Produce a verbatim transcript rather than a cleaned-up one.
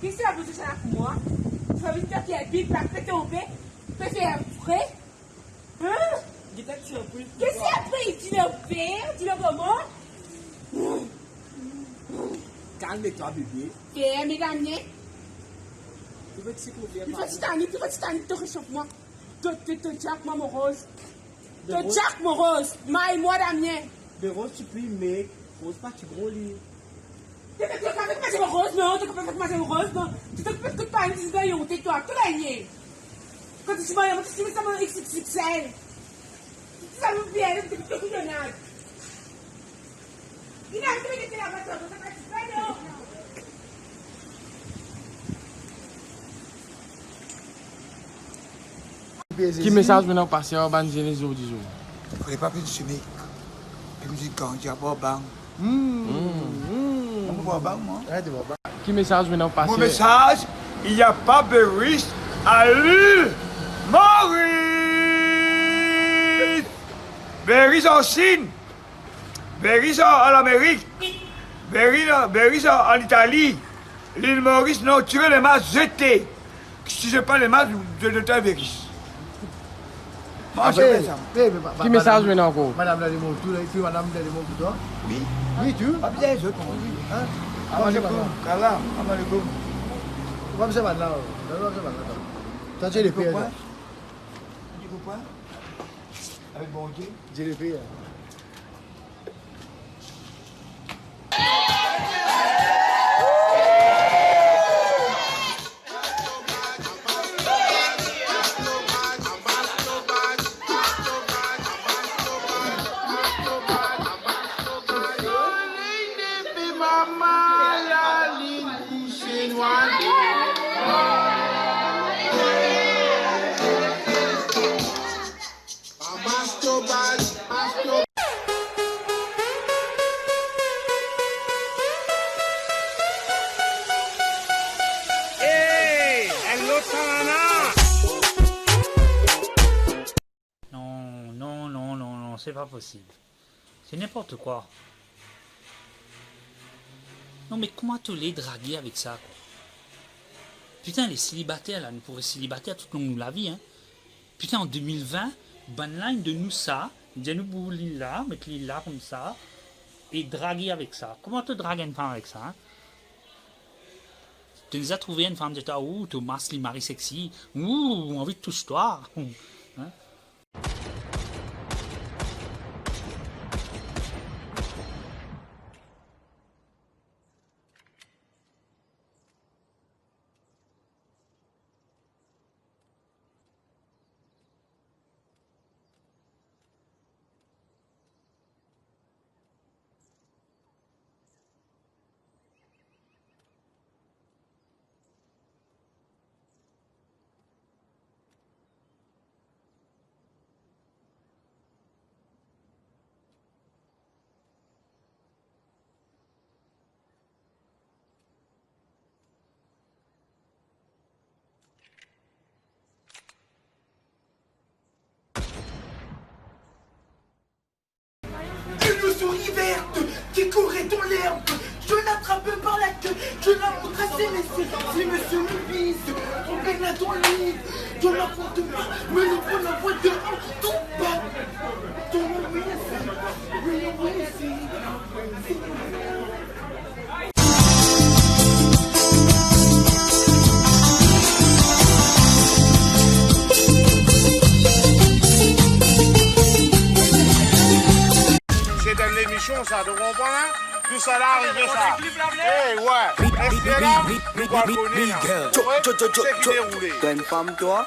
Kisa la pou sa pou mwa? Ti pa vinn fer ki Bib la pe tonbe, pe fer vre? Hein? Get sa ti anpil. Kisa apre, dilo ver, dilo koman? Calme-toi, bébé. Ferme, Damien. Tu veux que c'est combien? Li fati tani, li fati tani, to resof mwa. To, to, to, Jack, mwa, mo roz. To Jack, mo roz. May mwa, Damien. Be roz ti pli, me roz pa ti gro li. To, to, to, to, to, to, roz, non, to, to, to, to, roz, non. To, to, to, to, pa enn ti gayon, te twa, to gagne. Kan ti mwa, ti met sa, mo X X L. Ti sa, mo bien, to, to, to, to, to, Ki mesaz ou ena pou pase ar bann zenes zordi zour? Fode pa vinn sime. Vinn dir kan ti a pa bang. Hmm. Hmm. Mo pa bang, mwa. Ki mesaz ou ena pou pase? Mon message, il n'y a pas Beris à l'île Maurice. Beris en Chine. Beris an, an Lamerik, Beris, Beris an, an Itali, lil Moris, non, tire le mas, zete. Si zet pa le mas, zet dan Beris. Mwa, se sa. Ki mesaz ou ena ankor? Madam la, le mot, tou, tou madam la, le mot, tou. Wi. Wi, tou. Pa bizin zot, non. Hein? Salam alaikum. Salam alaikum. Ou pa bizin bann la, oh. Non, non, pa bizin bann la, non. Sa, ti le pe, non. Li pou pran? Avek Bondie. Ti le pe, hein. Hey, hello, Tana. Non, non, non, non, non, c'est pas possible. C'est n'importe quoi. Non, me kouma to le drage avek sa, kwa? Putain, les célibataires, la, nou pou res selibater toutlong nou lavi, hein. Putain, an de mil vin, bann la inn donn nou sa, inn dir nou boul li la, met li la koumsa, e drage avek sa. Kouma to drag enn fam avek sa, hein? To deza trouve enn fam, to dir, "Ou, to mas li mari sexy. Ou, anvi tous twa." Hein? Une souris verte qui courait dans l'herbe. Je l'attrape par la queue, je la montre à ces messieurs. Ces messieurs me visent, trompez-la dans le lit. Je la porte pas, me le prends la voix de un tout bas. Dans le oui, c'est, oui, oui, c'est. C'est dans l'émission, ça, donc on voit, hein, tout ça là, arrivé, ça. Eh, ouais. Est-ce que là, nous va connaître, là? Ouais, c'est qui déroulé. T'as une femme, toi?